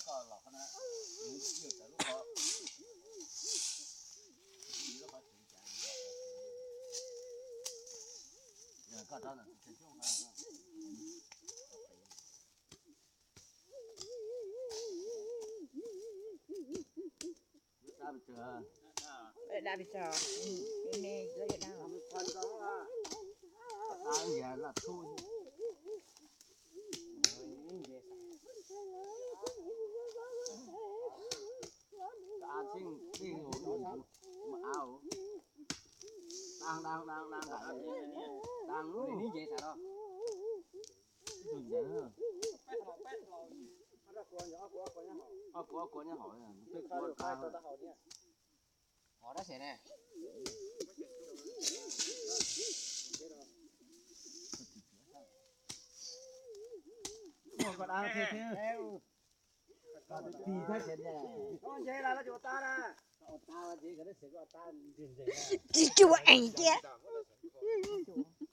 koj los qhov no, yus tawm lub qhov, lub qhov tsev cas, yog koj rov ntawm tus tsev xyoob qhov no. Ob kuv ob kuv nyob hauv, ob kuv ob kuv nyob hauv, ob kuv ob kuv nyob hauv. Hov dab tsi ne? Muaj koj dab thiab thiab. Koj tig thiab tsis ne? Tsis cuag eev cia.